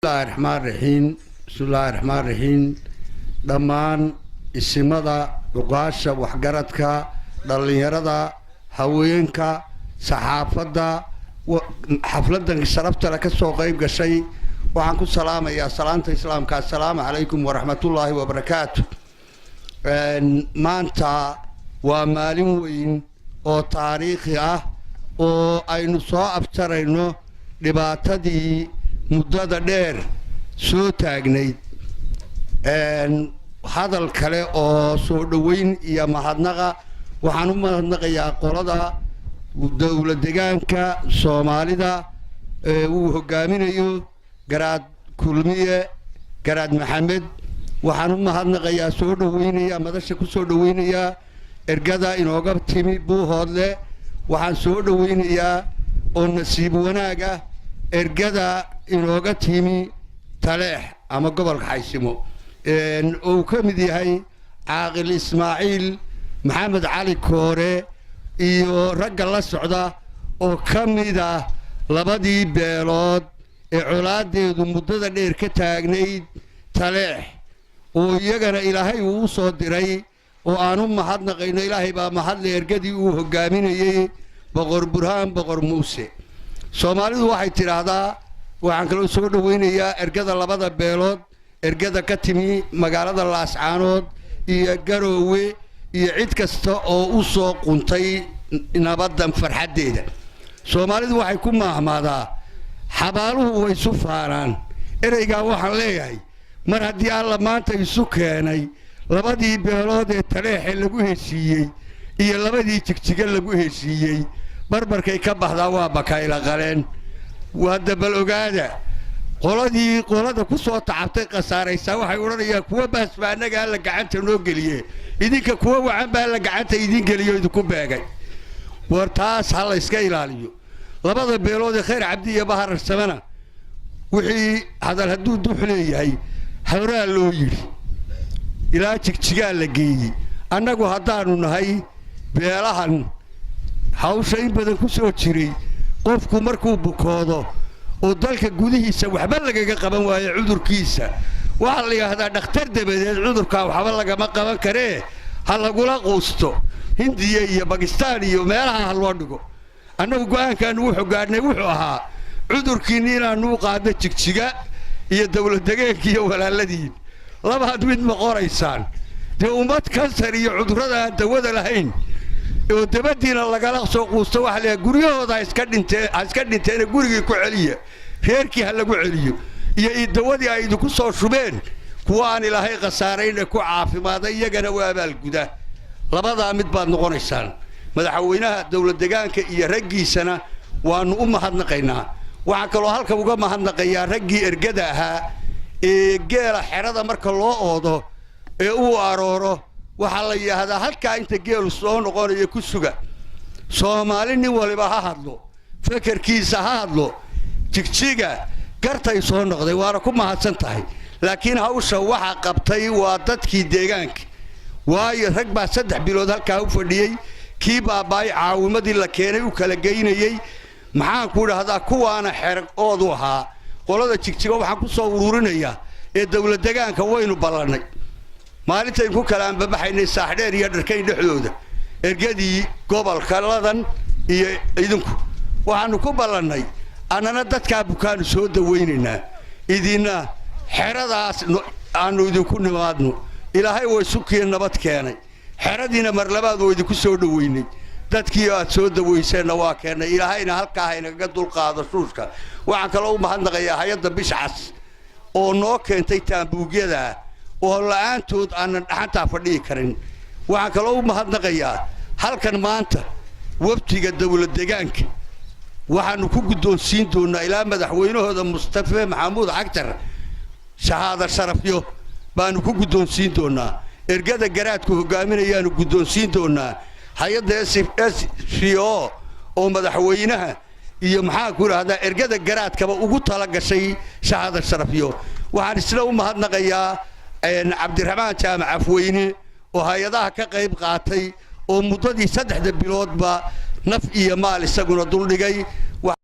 Bismillahi raxmaan raxiim, bismillaahi raxmaan raxiim. Dhammaan isimada, cuqaasha, waxgaradka, dhallinyarada, haweenka, saxaafadda xafladan sharaftale ka soo qayb gashay, waxaan ku salaamayaa salaanta Islaamka: assalaamu calaykum waraxmatullaahi wabarakaatu. Maanta waa maalin weyn oo taariikhi ah oo aynu soo afjarayno dhibaatadii muddada dheer soo taagnayd. Hadal kale oo soo dhoweyn iyo mahadnaqa, waxaan u mahadnaqayaa qolada Dowla Degaanka Soomaalida ee uu hogaaminayo Garaad Kulmiye, Garaad Maxamed. Waxaan u mahadnaqayaa, soo dhoweynayaa, madasha ku soo dhoweynayaa ergada inooga timi Buuhoodle. Waxaan soo dhoweynayaa oo nasiib wanaag ah ergada inooga timi Taleex ama gobolka Xaysimo, uu ka mid yahay Caaqil Ismaaciil Maxamed Cali Koore iyo ragga la socda oo ka mid ah labadii beelood ee colaadeedu muddada dheer ka taagnayd Taleex, oo iyagana Ilaahay uu u soo diray oo aan u mahadnaqayno. Ilaahay baa mahadle. Ergadii uu hogaaminayey Boqor Burhaan Boqor Muuse. Soomaalidu waxay tidhaahdaa, waxaan kaloo soo dhoweynayaa ergada labada beelood, ergada ka timi magaalada Laascaanood iyo Garoowe iyo cid kasta oo u soo quntay nabaddan farxaddeeda. Soomaalidu waxay ku maahmaadaa, "Xabaaluhu way isu faanaan." Ereygaa waxaan leeyahay, mar haddii Alla maanta isu keenay labadii beelood ee Taleexe lagu heshiiyey iyo labadii Jigjiga lagu heshiiyey, barbarkay ka baxdaa waa bakayla qaleen. Waa dabal. Ogaada, qoladii qolada ku soo tacabtay khasaaraysaa waxay odhanayaan, "Kuwa baas baa annaga Alla gacanta noo geliye, idinka kuwa wacan baa Alla gacanta idiin geliyo, idinku beegay." War taas ha la iska ilaaliyo. Labada beelood ee Khayr Cabdi iyo Bahararsamena, wixii hadal hadduu dux leeyahay horaa loo yidhi, ilaa Jigjigaa la geeyey. Annagu haddaannu nahay beelahan hawsha in badan ku soo jiray, qofku markuu bukoodo oo dalka gudihiisa waxba lagaga qaban waayo cudurkiisa, waxaa la yidhaahdaa, "Dhakhtar dabadeed cudurkaa waxba lagama qaban karee, ha lagula quusto Hindiya iyo Bakistaan iyo meelaha ha loo dhigo." Annagu go'aankaannu wuxuu gaadhnay wuxuu ahaa cudurkiinni inaannu u qaadno Jigjiga iyo dowladdegaanka iyo walaaladiin. Labaad mid ma qoraysaan dee? Ummad kansar iyo cudurrada aan dawada lahayn oo dabadiina lagala soo quusto, waxa la guryahooda ha iska dhintee, ha iska dhinteena, gurigii ku celiya, reerkii ha lagu celiyo iyo dawadii ay idinku soo shubeen. Kuwa aan Ilaahay khasaarayn ee ku caafimaaday iyagana waa abaalguda. Labadaa mid baad noqonaysaan. Madaxweynaha dowlad degaanka iyo raggiisana waannu u mahadnaqaynaa. Waxaan kaloo halka uga mahadnaqayaa raggii ergada ahaa ee geela xerada marka loo oodo ee uu arooro, waxaa la yidhaahdaa, "Halkaa inta geelu soo noqonayo ku suga." Soomaali nin waliba ha hadlo, fekerkiisa ha hadlo. Jigjiga gartay soo noqday, waana ku mahadsan tahay, laakiin hawsha waxa qabtay waa dadkii deegaanka, waayo rag baa 3 bilood halkaa u fadhiyey, kii baaba'ay caawimadii la keenay u kala geynayey. Maxaan ku idhaahdaa, kuwaana xerag oodu ahaa qolada Jigjiga. Waxaan ku soo ururinayaa ee dowlad degaanka, waynu ballannay maalintayn ku kala anbabaxaynay Saaxdheer iyo Dharkayn dhexdooda. Ergadii gobolka ladan iyo idinku waxaannu ku ballannay, annana dadkaa bukaanu soo dawaynaynaa, idinna xeradaas aanu idinku nimaadno. Ilaahay way sukii nabad keenay, xeradiina mar labaad waa idinku soo dhoweynay, dadkii aad soo dawayseenna waa keennay. Ilaahayna halkaa haynagaga dulqaado shuushka. Waxaan kaloo u mahadnaqayaa hay-adda Bishcas oo noo keentay taambuugyada oo la'aantood aanan dhaxantaa fadhihi karin. Waxaan kaloo u mahadnaqayaa halkan maanta wafdiga dowlad degaanka. Waxaannu ku guddoonsiin doonnaa ilaa madaxweynahooda Mustafe Maxamuud Cagjar shahaada sharafyo baanu ku guddoonsiin doonnaa. Ergada garaadku hogaaminayaanu guddoonsiin doonnaa. Hay-adda SVO oo madaxweynaha iyo, maxaan ku idhahdaa, ergada garaadkaba ugu tala gashay shahaada sharafyo. Waxaan isna u mahadnaqayaa Cabdiraxmaan Jaamac Afweyne oo hay-adaha ka qayb qaatay oo muddadii 3da biloodba naf iyo maal isaguna duldhigay.